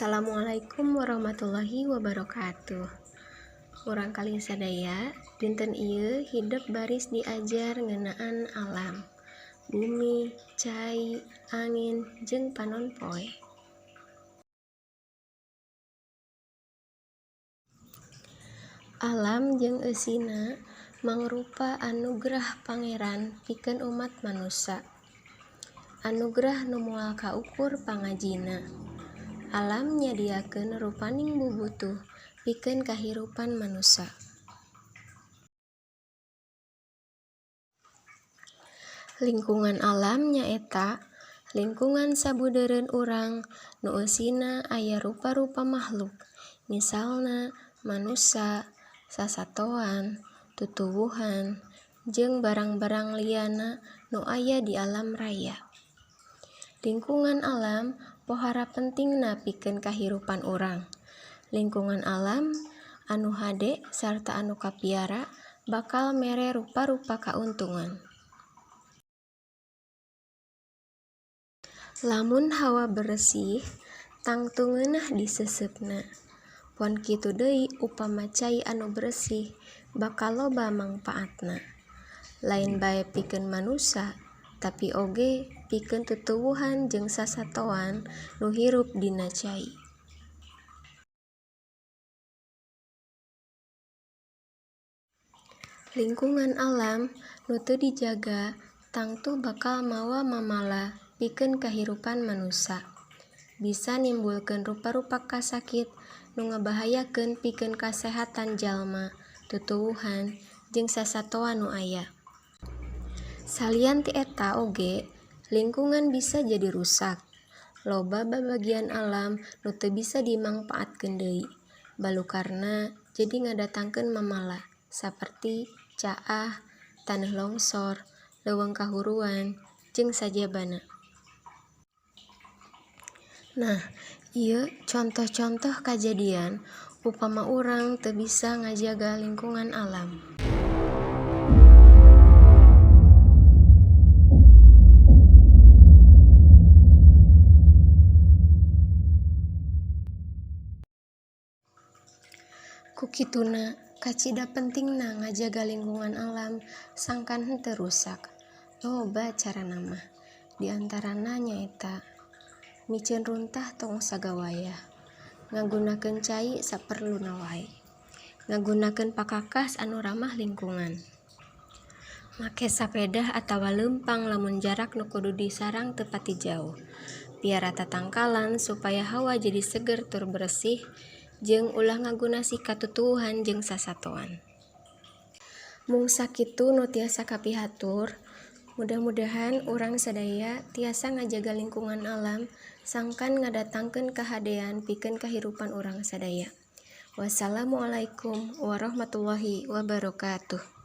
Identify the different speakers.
Speaker 1: Assalamualaikum warahmatullahi wabarakatuh. Murangkalih sadaya, dinten ieu hidep baris diajar ngeunaan alam, bumi, cai, angin, jeung panon poe. Alam jeung eusina mangrupa anugrah Pangeran pikeun umat manusa. Anugrah nu moal kaukur pangajina. Alam nyadiakeun rupaning bubutuh pikeun kahirupan manusa. Lingkungan alam nyaeta lingkungan sabudeureun urang nu eusina aya rupa-rupa mahluk, misalna manusa, sasatoan, tutuwuhan, jeung barang-barang lianna nu aya di alam raya. Lingkungan alam pohara pentingna pikeun kahirupan urang. Lingkungan alam anu hade sarta anu kapiara bakal mere rupa-rupa kauntungan. Lamun hawa beresih tangtu ngeunah diseuseup-na. Pon kitu deui upama cai anu beresih bakal loba mangpaatna. Lain bae pikeun manusa tapi oge pikeun tutuwuhan jeung sasatoan nu hirup dina cai. Lingkungan alam nu teu dijaga tangtu bakal mawa mamala pikeun kahirupan manusa. Bisa nimbulkeun rupa-rupa kasakit nu ngabahayakeun pikeun kasehatan jalma, tutuwuhan, jeung sasatoan nu aya. Salian ti eta oge lingkungan bisa jadi rusak. Loba babagian alam nu teu bisa dimangpaatkeun deui. Balukarna jadi ngadatangkeun mamala saperti caah, taneuh longsor, leuweung kahuruan, jeung sajabana. Nah, ieu contoh-contoh kajadian upama urang teu bisa ngajaga lingkungan alam. Ku kituna kacida pentingna ngajaga lingkungan alam sangkan henteu rusak. Loba carana mah, di antarana nyaeta miceun runtah tong sagawayah, ngagunakeun cai saperluna wae, ngagunakeun pakakas anu ramah lingkungan, make sapedah atawa leumpang lamun jarak nu kudu disarang teu pati jauh, piara tatangkalan supaya hawa jadi seger tur beresih jeung ulah ngagunasi ka tutuwuhan jeung sasatoan. Mung sakitu nu tiasa kapihatur, mudah-mudahan urang sadaya tiasa ngajaga lingkungan alam sangkan ngadatangkeun kahadean pikeun kahirupan urang sadaya. Wassalamualaikum warahmatullahi wabarakatuh.